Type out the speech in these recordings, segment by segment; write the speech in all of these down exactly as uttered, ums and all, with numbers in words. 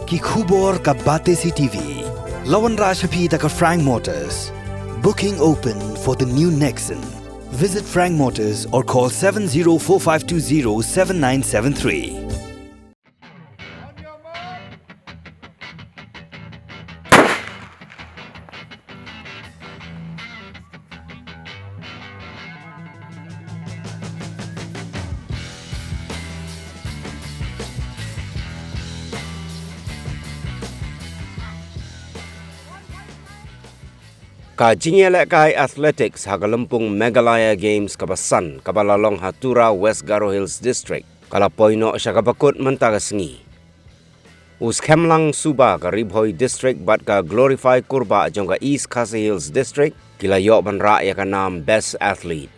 Ki khubor ka Batesi T V. La wanrah sha phi da ka Frank Motors. Booking open for the new Nexon. Visit Frank Motors or call seven zero four five two zero seven nine seven three. Ka jingïalehkai athletics ha ka lympung Meghalaya Games kaba san kaba la long ha Tura, West Garo Hills District, ka la poi noh sha kaba kut mynta ka sngi. U Skhem Lang Suba ka Ri Bhoi District bad ka Glorify Kurbah jong ka East Khasi Hills District ki la ïoh ban rah ïa ka nam Best Athlete.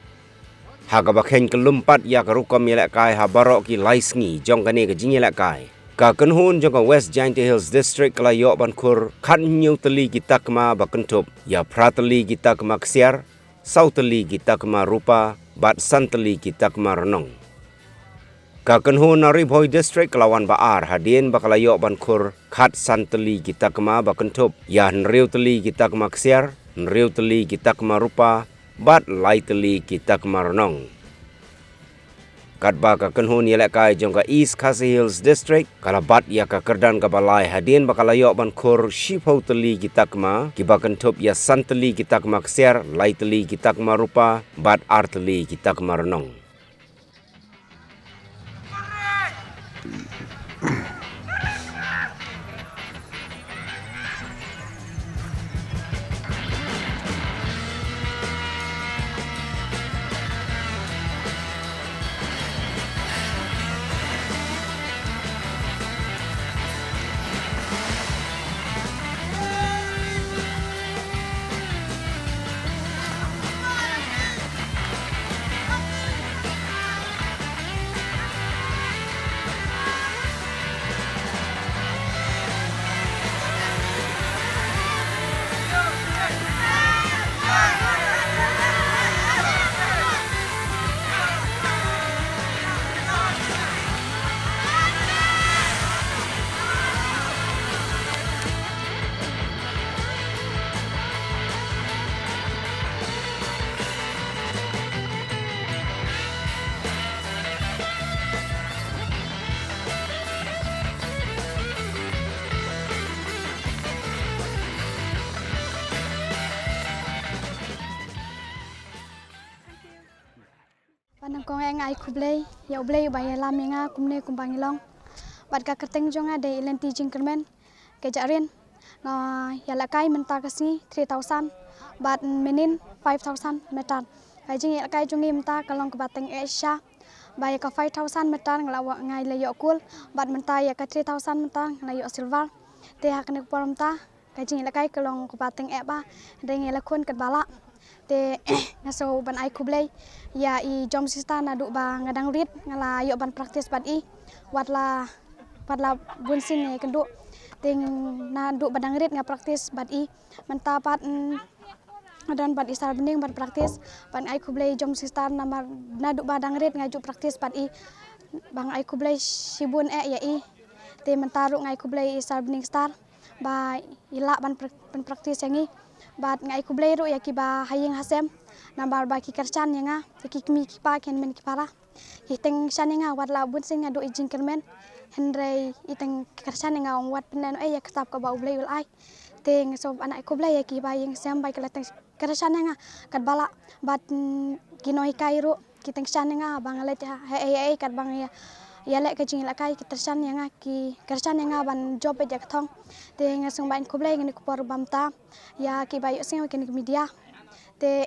Ha kaba kheiñ kyllum pat ïa ka rukom ïalehkai ha baroh ki lai sngi jong kane ka jingïalehkai, ka kynhun jong ka West Jaintia Hills District ka la ïoh ban khur khathynñiew tylli ki takma ba kynthup ïa phra tylli ki takma ksiar, saw tylli ki takma rupa bad san tylli ki takma rnong. Ka kynhun na Ri Bhoi District ka la wan ba ar hadien ba ka la ïoh ban khur khatsan tylli ki takma ba kynthup ïa hynriew tylli ki takma ksiar, hynriew tylli ki takma rupa bad lai tylli ki takma rnong. Katba ka kynhun ïalehkai jong ka East Khasi Hills District ka la bat ïa ka kyrdan kaba lai hadien ba ka la ïoh ban khur shiphew tylli ki takma kiba kynthup ïa san tylli ki takma ksiar, lai tylli ki takma rupa bad ar tylli ki takma rnong. Ba nyngkong eh nga ai khublei ïa U Blei uba ïalam ïa nga kumne kumba ngi long. Bad ka kyrteng jong nga dei Lynti Jingkyrmen Kjarin. Nga ïalehkai mynta ka sngi three thousand bad mynnin five thousand meter. Ka jingïalehkai jong ngi mynta ka long kaba teng eh shisha. Ba ïa ka five thousand meter nga la wa-, nga la ïoh gold bad mynta ïa ka three thousand mynta nga la ïoh silver. Te ha kane ka por mynta ka jingïalehkai ka long kaba teng eh bha, hynrei ngi la khun katba lah. Te nga sngew ban ai khublei ïa i Jom Sister naduh ba nga dang rit nga la ïoh ban practice bad i. Wat la, wat la bun sien nga ïakynduh. Te naduh ba dang rit nga practice bad i. Mynta pat, mm, nga don bad i Sarbning ban practice. Ban ai khublei Jom Sister namar naduh ba dang rit nga ju practice bad i. Ba nga ai khublei shibun eh ïa i. Te mynta ruh nga ai khublei i Sarbning Star ba i lah ban pra-, ban practice ïa ngi. Bad nga ai khublei ruh ïa kiba ha ïing ha sem namar ba ki kyrshan ïa nga, ïa ki kmie ki kpa, ki hynmen ki para. Ki teng kyrshan ïa nga wat la bun sien nga duh i jingkyrmen. Hynrei i teng kyrshan ïa nga ym wat pynlehnohei ïa ka sap kaba U Blei u la ai. Te nga sngew ban ai khublei ïa kiba ha ïing ha sem ba ki la teng kyrshan ïa nga katba lah bad, mm, ki nonghikai ruh ki teng kyrshan ïa nga ba nga leit ha, ha, ha, ha, katba nga ïa, ïaleh ka jingïalehkai ki kyrshan ïa nga, ki kyrshan ïa nga ban jop beit ïa ka thong. Te nga sngew ban ai khublei kane ka por ba mynta ïa kiba ïohsngew kine ki media. Te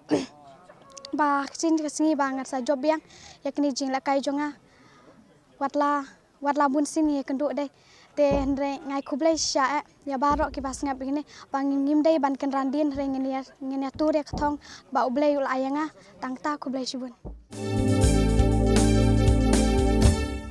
ba ka sien ka sngi ba ngan sa jop biang ïa kine jingïalehkai jong nga. Wat la, wat la bun sien ngi ïakynduh dei. Te hynrei nga ai khublei shisha eh ïa baroh kiba sngap ïa kine ba ngim dei ban kynran dien hynrei ngin ïa, ngin ïatur ïa ka thong ba U Blei u la ai ïa nga. Tang kata, khublei shibun.